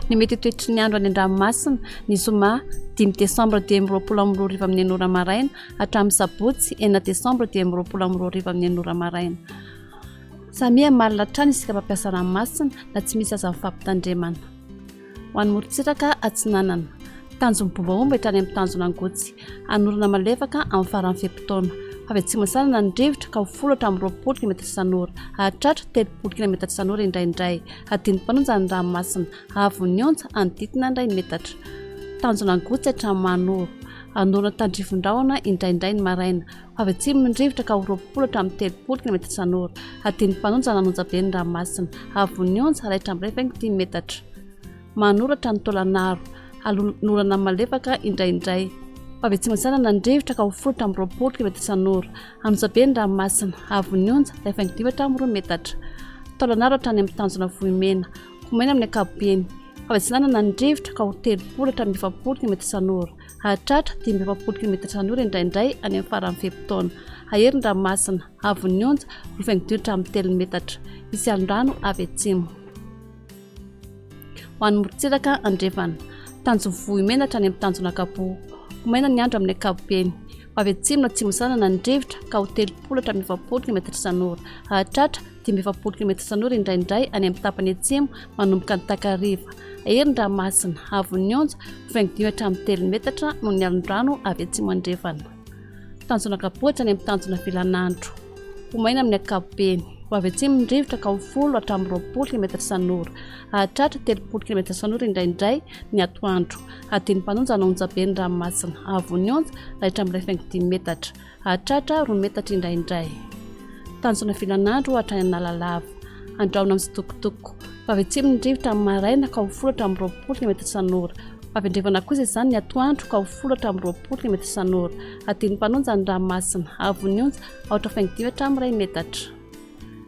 Ny mety ho toetry ny andro any an-dranomasina, ny zoma dimy desambra 2025 amin'ny enina ora maraina hatramin'ny sabotsy enina desambra 2025 amin'ny enina ora maraina. Samia malina hatrany isika mpampiasa ranomasina na tsy misy aza ny fampitandremana. Ho an'ny morontsiraka atsinanana. Tanjon'ny bombahomba hatrany amin'ny tanjona Angotsy. Hanorana malefaka amin'ny faran'ny fe-potoana. Avy atsimo atsinanana ny rivotra ka ho folo hatramin'ny 20 kilometatra isan'ora. Hahatratra 30 kilometatra isan'ora indraindray. Hadino mpanonja ny ranomasina. Haavon'ny onja hanodidina ny iray metatra. Tanjona Angotsy hatramin'ny Mahanoro. Hanorana tandrifin-drahona indraindray ny maraina. Avy atsimo ny rivotra ka ho 20 hatramin'ny 30 kilometatra isan'ora. Hadino mpanonja nanonja be ny ranomasina. Haavon'ny onja raitra amin'ny 1,5 metatra. Manoratra ny taolanaro. Halonorana malefaka indraindray. Avy atsimo atsinanana ny rivotra ka ho folo hatramin'ny 20 kilometatra isan'ora. Anonjabe ny ranomasina. Haavon'ny onja, 1,5 hatramin'ny roa metatra. Taolanaro hatrany amin'ny tanjona Vohimena. Ho maina amin'ny ankapobeny. Avy atsinanana ny rivotra ka ho 30 hatramin'ny 40 kilometatra isan'ora. Hahatratra 45 kilometatra isan'ora indraindray any amin'ny faran'ny fe-potoana. Hahery ny ranomasina. Haavon'ny onja, 2,5 hatramin'ny telo metatra. Hisy alon-drano avy atsimo. Ho an'ny morontsiraka andrefana. Tanjon'ny Vohimena hatrany amin'ny tanjona Ankapoho. Ho maina ny andro amin'ny ankapobeny. Ho avy atsimo na atsimo atsinanana ny rivotra ka ho 30 hatramin'ny 40 kilometatra isan'ora. Hahatratra 45 kilometatra isan'ora indraindray any amin'ny tapany atsimo manomboka ny takariva. Hahery ny ranomasina. Haavon'ny onja, 2,5 hatramin'ny telo metatra noho ny alon-drano avy atsimo andrefana. Tanjona Ankapoho hatrany amin'ny tanjona Vilanandro. Ho maina amin'ny ankapobeny. Ho avy atsimo ny rivotra ka ho folo hatramin'ny 20 kilometatra isan'ora. Hahatratra 30 kilometatra isan'ora indraindray ny atoandro. Hadin'ny mpanonja hanonja be ny ranomasina. Haavon'ny onja, raitra amin'ny 1,5 metatra. Hahatratra roa metatra indraindray. Tanjona Vilanandro hatrany Analalava. Andrahona mitsitokotoko. Ho avy atsimo ny rivotra amin'ny maraina ka ho folo hatramin'ny 20 kilometatra isan'ora. Ho avy andrefana kosa izany ny atoandro ka ho folo hatramin'ny 20 kilometatra isan'ora. Hadin'ny mpanonja ny ranomasina. Haavon'ny onja, aotra faingo dimy hatramin'ny iray metatra.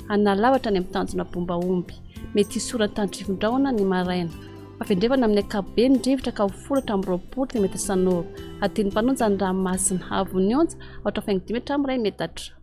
Analalava hatrany amin'ny tanjona Bombaomby. Mety hisy oran-tandrifindrahona ny maraina. Ho avy andrefana amin'ny ankapobeny ny rivotra ka ho folo hatramin'ny 20 kilometatra isan'ora. Hadin'ny mpanonja ny ranomasina. Haavon'ny onja, aotra faingo dimy hatramin'ny iray metatra.